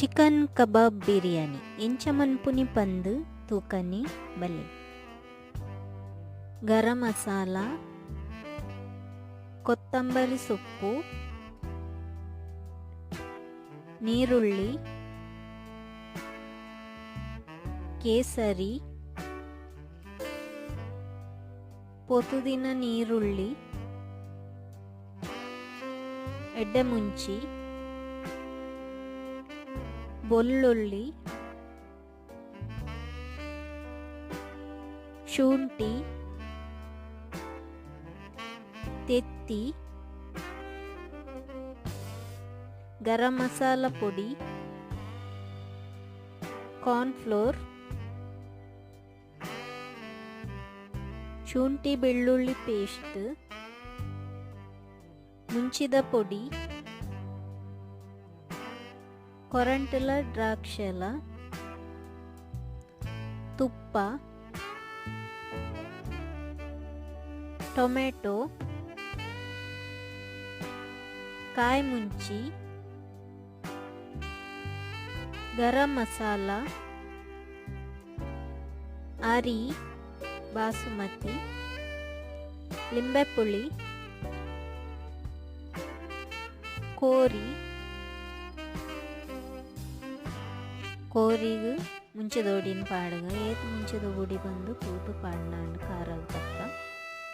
Chicken kabab biryani ಎಂಚ ಮನ್ಪುನಿ ಪಂದ್ ತೂಕನಿ ಬಲೆ. ಗರಂ ಮಸಾಲ, ಕೊತ್ತಂಬರಿ ಸೊಪ್ಪು, ನೀರುಳ್ಳಿ, ಕೇಸರಿ, ಪೊತುದಿನ ನೀರುಳ್ಳಿ, ಎಡ್ಡೆಮುಂಚಿ, ಬೆಳ್ಳುಳ್ಳಿ, ಶುಂಠಿ, ತೆತ್ತಿ, ಗರಂ ಮಸಾಲ ಪೊಡಿ, ಕಾರ್ನ್ ಫ್ಲೋರ್, ಶುಂಠಿ ಬೆಳ್ಳುಳ್ಳಿ ಪೇಸ್ಟ್, ಮುಂಚಿದ ಪೊಡಿ, ಕೊರಂಟಲ ದ್ರಾಕ್ಷಲ, ತುಪ್ಪ, ಟೊಮೆಟೊ, ಕಾಯಿ ಮುಂಚಿ, ಗರಂ ಮಸಾಲ, ಅರಿ ಬಾಸುಮತಿ, ಲಿಂಬೆಪುಳಿ, ಕೋರಿ. ಕೋರಿಗ್ ಮುಂಚೆದೊಡಿನ ಪಾಡುಗ ಏತ್ ಮುಂಚೆದ ಒಡಿ ಬಂದು ತೂತು ಪಾಡ್ನಾಂಡ್ ಖಾರಾಗ್ ತಕ್ಕ.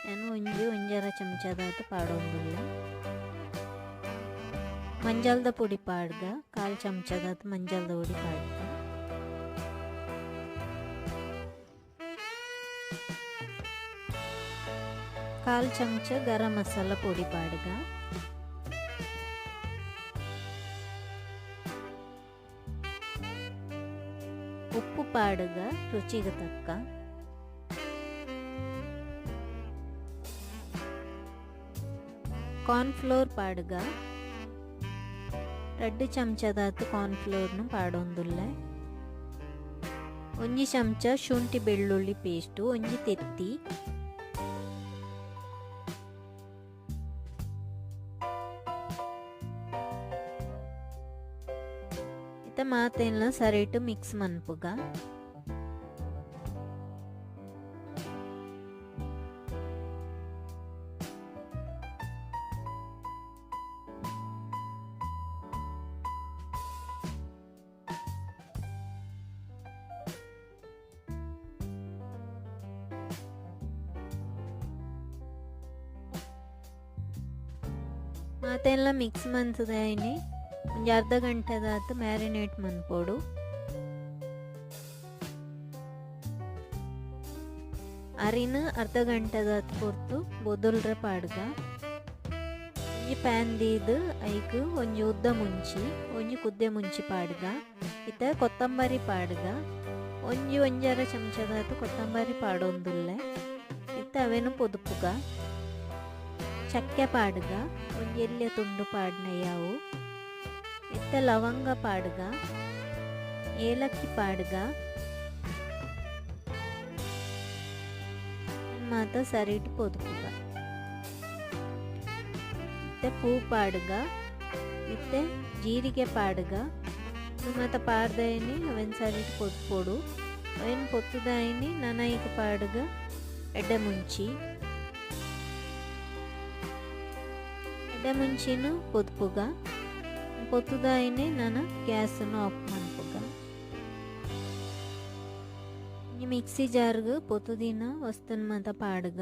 ಯಾನ್ ಒಂಜಿ ಒಂಜರ ಚಮಚದಾತ್ ಪಾಡೊಂದುಲ್ಲೆ. ಮಂಜಲ್ದ ಪೊಡಿ ಪಾಡ್ಗ, ಕಾಲ್ ಚಮಚದಾತ್ ಮಂಜಲ್ದ ಪೊಡಿ ಪಾಡ್ಗ. ಕಾಲ್ ಚಮಚ ಗರಂ ಮಸಾಲ ಪೊಡಿ ಪಾಡ್ಗ. ಉಪ್ಪು ಪಾಡುಗ ರುಚಿಗೆ ತಕ್ಕ. Corn flour ಪಾಡುಗ. 2 ಚಮಚದಾತ್ ಕಾರ್ನ್ ಫ್ಲೋರ್ನು ಪಾಡೊಂದುಲ್ಲೆ. 1 ಚಮಚ ಶುಂಠಿ ಬೆಳ್ಳುಳ್ಳಿ ಪೇಸ್ಟು, 1 ತೆತ್ತಿ. ಇತ್ತ ಮಾತೆಲ್ಲ ಸರಿಟು ಮಿಕ್ಸ್ ಮನ್ಪುಗ. ಮಾತೆಲ್ಲ ಮಿಕ್ಸ್ ಮಂತದಾಯಿನಿ ಒಂಜಿ ಅರ್ಧ ಗಂಟೆದಾತ್ ಮ್ಯಾರಿನೇಟ್ ಮನ್ಪೊಡು. ಅರಿನ ಅರ್ಧ ಗಂಟೆದಾತ್ ಪೊರ್ತು ಬೊದುಲ್ರೆ ಪಾಡ್ಗ. ಒಂಜಿ ಪ್ಯಾನ್ ದೀದ್ ಐಕ್ ಒಂಜಿ ಉದ್ದ ಮುಂಚಿ, ಒಂಜಿ ಕುದ್ದೆ ಮುಂಚಿ ಪಾಡ್ಗ. ಇತ್ತ ಕೊತ್ತಂಬರಿ ಪಾಡ್ಗ. ಒಂಜಿ ಒಂಜರ ಚಮಚದಾತ್ ಕೊತ್ತಂಬರಿ ಪಾಡೊಂದುಲ್ಲೆ. ಇತ್ತ ಅವೇನು ಪೊದುಪುಗ. ಚಕ್ಕೆ ಪಾಡ್ಗ, ಒಂಜಿ ಎಲ್ಯ ತುಂಡು ಪಾಡ್ನ ಯಾವು. ಇತ್ತ ಲವಂಗ ಪಾಡ್ಗ, ಏಲಕ್ಕಿ ಪಾಡ್ಗ. ಮಾತ ಸರಿಟ್ ಪೊದುಪುಗ. ಇತ್ತ ಪೂ ಪಾಡ್ಗ, ಇತ್ತ ಜೀರಿಗೆ ಪಾಡ್ಗ. ಮಾತ ಪಾಡ್ದಾಯಿನಿ ಅವೇನು ಸರಿಟ್ ಪೊದುಪೊಡು. ಅವೇನು ಪೊತ್ತುದಾಯಿನಿ ನನೈಕ ಪಾಡ್ಗ ಎಡ್ಡೆ ಮುಂಚಿ. ಎಡ್ಡೆ ಮುಂಚಿನ ಪೊದುಪುಗ. ಪೊತ್ತುದಾಯಿನಿ ನಾನು ಗ್ಯಾಸನ್ನು ಆಫ್ ಮನ್ಪುಗ. ಮಿಕ್ಸಿ ಜಾರ್ಗ್ ಪೊತ್ತುದಿನ ವಸ್ತುನ್ ಮಾತ ಪಾಡ್ಗ.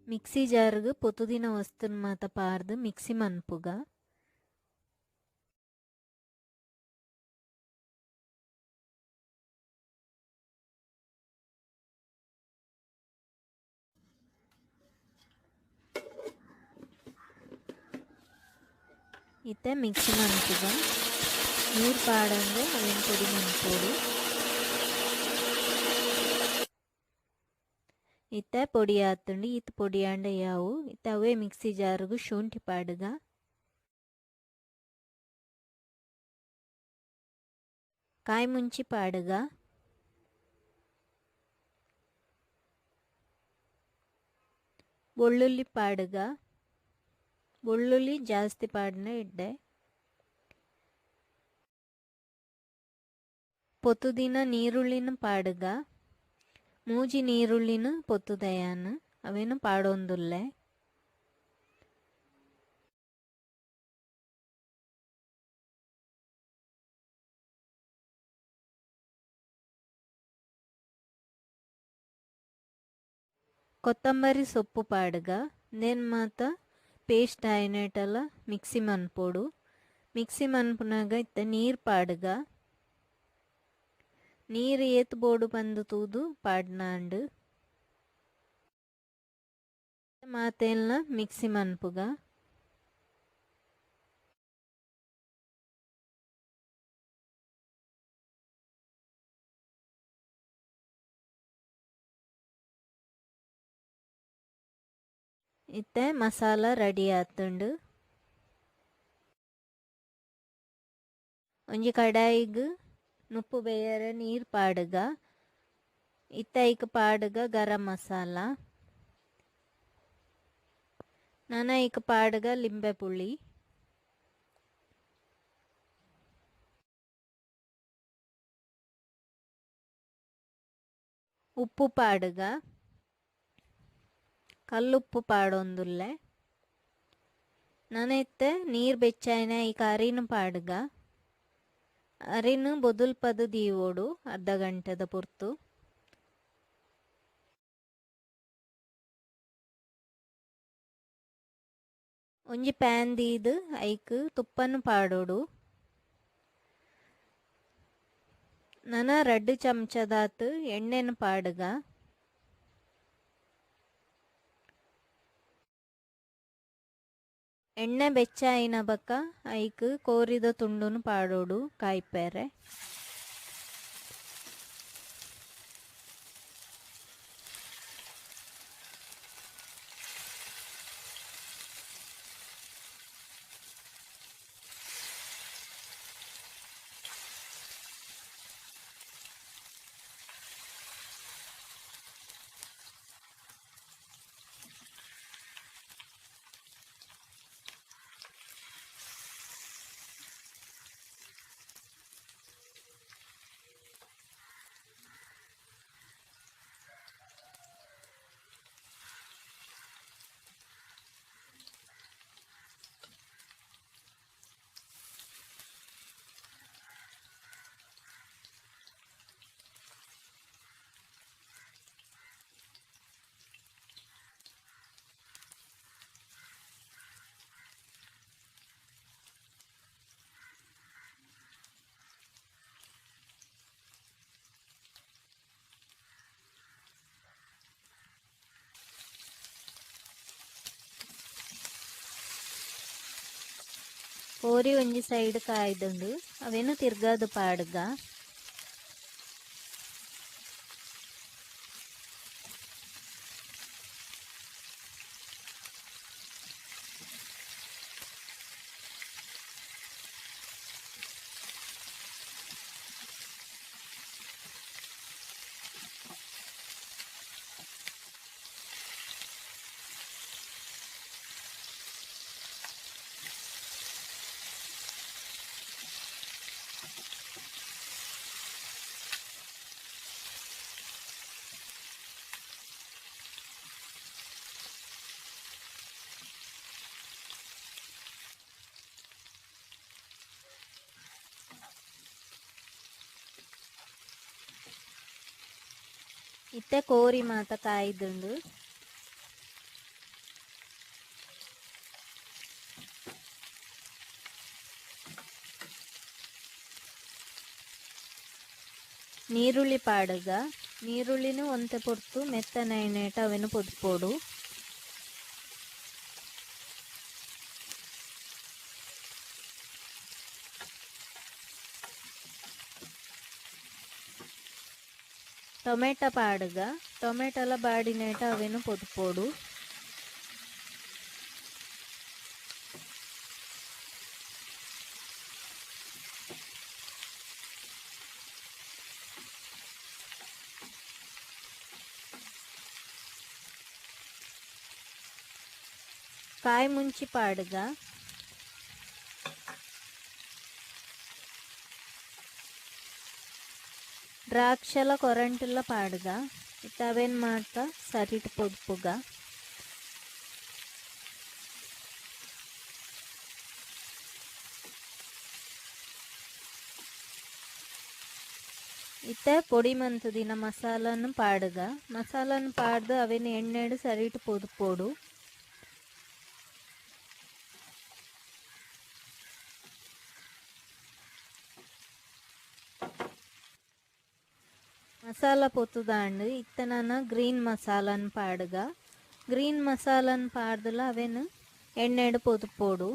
ಮಿಕ್ಸಿ ಜಾರ್ಗ್ ಪೊತ್ತುದಿನ ವಸ್ತುನ್ ಮಾತ ಪಾರ್ದು ಮಿಕ್ಸಿ ಮನ್ಪುಗ. ಇತ್ತೆ ಮಿಕ್ಸಿ ಮನ್ಪುಗ. ನೀರು ಪಾಡಂದೆ ಅವೇನು ಪೊಡಿ ಮನ್ಪೊಡು. ಇತ್ತೆ ಪೊಡಿ ಆತುಂಡು. ಈತ್ ಪೊಡಿ ಆಂಡ ಯಾವು. ಇತ್ತೆ ಅವೇ ಮಿಕ್ಸಿ ಜಾರ್ಗ್ ಶುಂಠಿ ಪಾಡುಗ. ಕಾಯಿ ಮುಂಚಿ ಪಾಡುಗ. ಬೊಳ್ಳುಳ್ಳಿ ಪಾಡುಗ. ಬೊಳ್ಳುಳ್ಳಿ ಜಾಸ್ತಿ ಪಾಡನೆ ಇಡ್ಡೆ. ಪೊತ್ತುದಿನ ನೀರುಳ್ಳಿನ ಪಾಡುಗ. ಮೂಜಿ ನೀರುಳ್ಳಿನ ಪೊತ್ತುದಯಾನ ಅವೇನು ಪಾಡೊಂದುಲ್ಲೆ. ಕೊತ್ತಂಬರಿ ಸೊಪ್ಪು ಪಾಡುಗ. ದೇನ್ ಮಾತ ಪೇಸ್ಟ್ ಆಯಿನೇಟಲ ಮಿಕ್ಸಿ ಮನ್ಪೊಡು. ಮಿಕ್ಸಿ ಮನ್ಪುನಾಗ ಇತ್ತ ನೀರು ಪಾಡುಗ. ನೀರು ಏತ್ ಬೋಡು ಬಂದು ತೂದು ಪಾಡ್ನಾಂಡು. ಮಾತೆಲ್ಲ ಮಿಕ್ಸಿ ಮನ್ಪುಗ. ಇತ್ತೆ ಮಸಾಲ ರೆಡಿ ಆತುಂಡು. ಒಂಜಿ ಕಡಾಯಿಗ್ ನುಪ್ಪು ಬೇಯರೆ ನೀರು ಪಾಡುಗ. ಇತ್ತೆ ಐಕ್ ಪಾಡುಗ ಗರಂ ಮಸಾಲ. ನನ ಐಕ್ ಪಾಡುಗ ಲಿಂಬೆ ಪುಳಿ. ಉಪ್ಪು ಪಾಡುಗ. ಕಲ್ಲುಪ್ಪು ಪಾಡೊಂದುಲ್ಲೆ. ನನ ಇತ್ತೆ ನೀರು ಬೆಚ್ಚಾಯಿನ ಐಕ್ ಅರಿನ್ ಪಾಡುಗ. ಅರಿನ್ ಬೊದುಲ್ಪದು ದೀವೋಡು ಅರ್ಧ ಗಂಟೆದ ಪೊರ್ತು. ಒಂಜಿ ಪ್ಯಾನ್ ದೀದ್ ಐಕ್ ತುಪ್ಪನು ಪಾಡೋಡು. ನನ 2 ಚಮಚದಾತ್ ಎಣ್ಣೆನು ಪಾಡುಗ. ಎಣ್ಣೆ ಬೆಚ್ಚ ಆಯಿನ ಬೊಕ್ಕ ಐಕ್ ಕೋರಿದ ತುಂಡುನು ಪಾಡೋಡು ಕಾಯ್ಪೆರೆ. ಕೋರಿ ಒಂಜಿ ಸೈಡ್ ಕಾಯ್ದುಂಡು ಅವೇನು ತಿರ್ಗಾದು ಪಾಡುಗ. ಇತ್ತೆ ಕೋರಿ ಮಾತ ಕಾಯ್ದುಂಡು. ನೀರುಳ್ಳಿ ಪಾಡುಗ. ನೀರುಳ್ಳಿನೂ ಒಂತೆ ಪೊರ್ತು ಮೆತ್ತನೈನೇಟ ಅವೆನು ಪೊದ್ಪೊಡು. ಟೊಮೆಟೊ ಪಾಡುಗ. ಟೊಮೆಟೊಲ ಬಾಡಿನೇಟ ಅವೆನು ಪೊದ್ಪೊಡು. ಕಾಯಿ ಮುಂಚಿ ಪಾಡುಗ. ದ್ರಾಕ್ಷಲ ಕೊರಂಟಿಲ ಪಾಡುಗ. ಇತ್ತೆ ಅವೇನು ಮಾತ ಸರಿಟ್ ಪೊದುಪುಗ. ಇತ್ತೆ ಪೊಡಿ ಮಂತುದಿನ ಮಸಾಲನ್ ಪಾಡುಗ. ಮಸಾಲನ್ ಪಾಡ್ದು ಅವೇನು ಎಣ್ಣೆಡ್ ಸರಿಟ್ ಪೊದುಪೊಡು. ಮಸಾಲ ಪೊತ್ತುದಾಂಡು ಇತ್ತೆ ನಾನ ಗ್ರೀನ್ ಮಸಾಲನ್ ಪಾಡುಗ. ಗ್ರೀನ್ ಮಸಾಲನ್ ಪಾಡ್ದಲ ಅವೇನು ಎಣ್ಣೆಡ್ ಪೊದುಪೊಡು.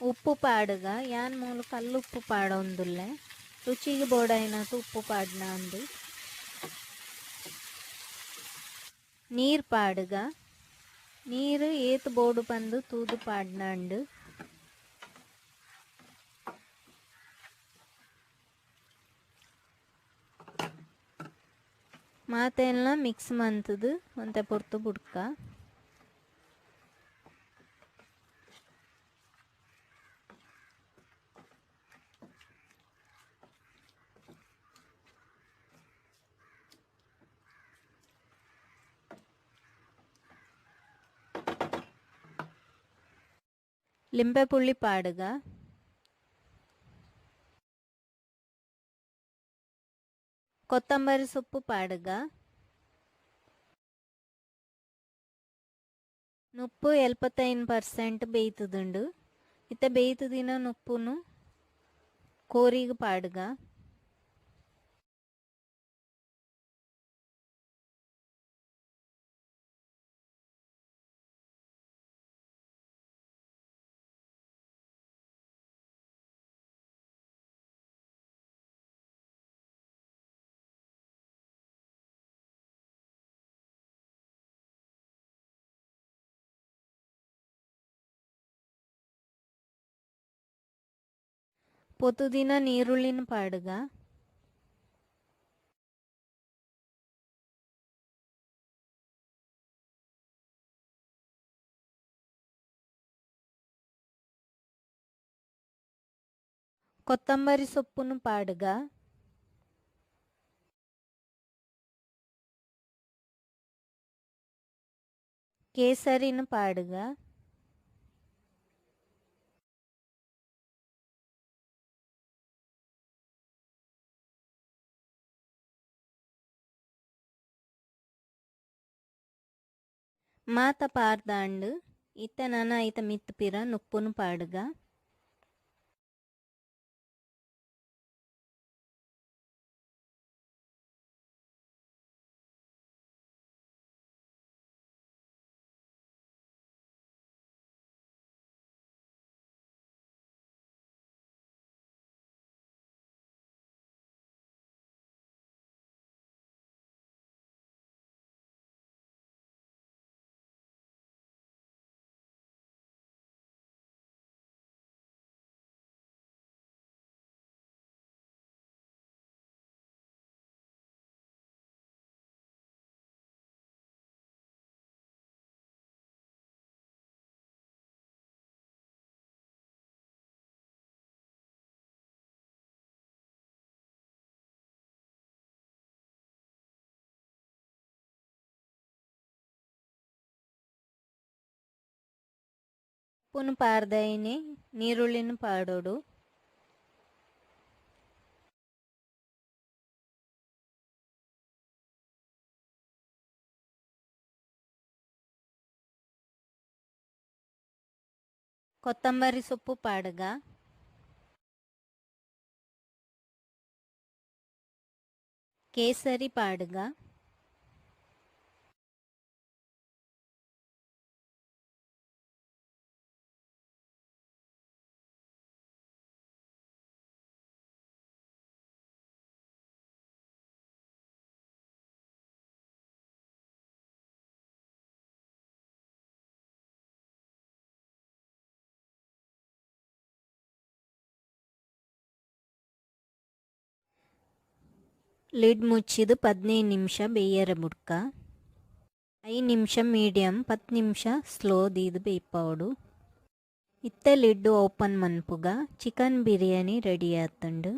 ಉಪ್ಪು ಪಾಡುಗ. ಯಾನ್ ಮೂಲು ಕಲ್ಲುಪ್ಪು ಪಾಡೊಂದುಲ್ಲೆ. ರುಚಿಗೆ ಬೋಡಾಯಿನಾತ್ ಉಪ್ಪು ಪಾಡ್ನ ಅಂದು. ನೀರು ಪಾಡುಗ. ನೀರು ಏತ್ ಬೋಡು ಪಂದು ತೂದು ಪಾಡ್ನಾಂಡು. ಮಾತೆಲ್ಲ ಮಿಕ್ಸ್ ಮಂತುದು ಒಂತೆ ಪೊರ್ತು ಬುಡ್ಕ. ಲಿಂಬೆ ಪುಳ್ಳಿ ಪಾಡುಗ. ಕೊತ್ತಂಬರಿ ಸೊಪ್ಪು ಪಾಡುಗ. ನುಪ್ಪು 75% ಬೇಯ್ತುದುಂಡು. ಇತ್ತೆ ಬೇಯ್ತುದಿನ ನುಪ್ಪುನು ಕೋರಿಗ್ ಪಾಡುಗ. ಪೊತುದಿನ ನೀರುಳ್ಳಿನ ಪಾಡುಗ. ಕೊತ್ತಂಬರಿ ಸೊಪ್ಪುನು ಪಾಡುಗ. ಕೇಸರಿನ ಪಾಡುಗ. ಮಾತ ಪಾರ್ದಾಂಡು ಇತ್ತೆ ನನ ಐತ ಮಿತ್ತ್ ಪಿರ ನುಪ್ಪುನು ಪಾಡುಗ. ಉಪ್ಪುನು ಪಾರ್ದಾಯಿನಿ ನೀರುಳ್ಳಿನ ಪಾಡೋಡು. ಕೊತ್ತಂಬರಿ ಸೊಪ್ಪು ಪಾಡುಗ. ಕೇಸರಿ ಪಾಡುಗ. ಲಿಡ್ ಮುಚ್ಚಿದ್ 15 ನಿಮಿಷ ಬೇಯರೆ ಬುಡ್ಕ. 5 ನಿಮಿಷ ಮೀಡಿಯಂ, 10 ನಿಮಿಷ ಸ್ಲೋ ದೀದ್ ಬೇಯ್ಪಾವೊಡು. ಇತ್ತೆ ಲಿಡ್ ಓಪನ್ ಮನ್ಪುಗ. ಚಿಕನ್ ಬಿರಿಯಾನಿ ರೆಡಿ ಆತುಂಡು.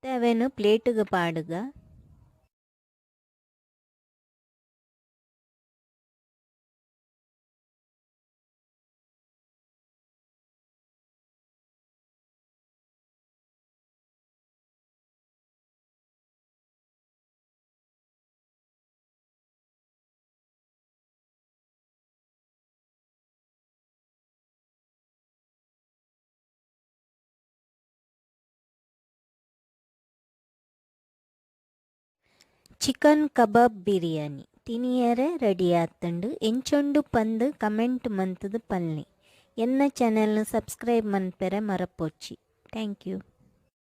ಇತ್ತೆ ಅವೆನ್ ಪ್ಲೇಟ್ ಗ್ ಪಾಡುಗ. ಚಿಕನ್ ಕಬಾಬ್ ಬಿರಿಯಾನಿ ತಿನಿಯೆರೆ ರೆಡಿ ಆತುಂಡು. ಎಂಚ ಉಂಡು ಪಂದ್ ಕಮೆಂಟ್ ಮಂತುದು ಪನ್ಲೆ. ಎನ್ನ ಚಾನೆಲ್ ನ್ ಸಬ್ಸ್ಕ್ರೈಬ್ ಮನ್ಪೆರೆ ಮರಪೊಚ್ಚಿ. Thank you.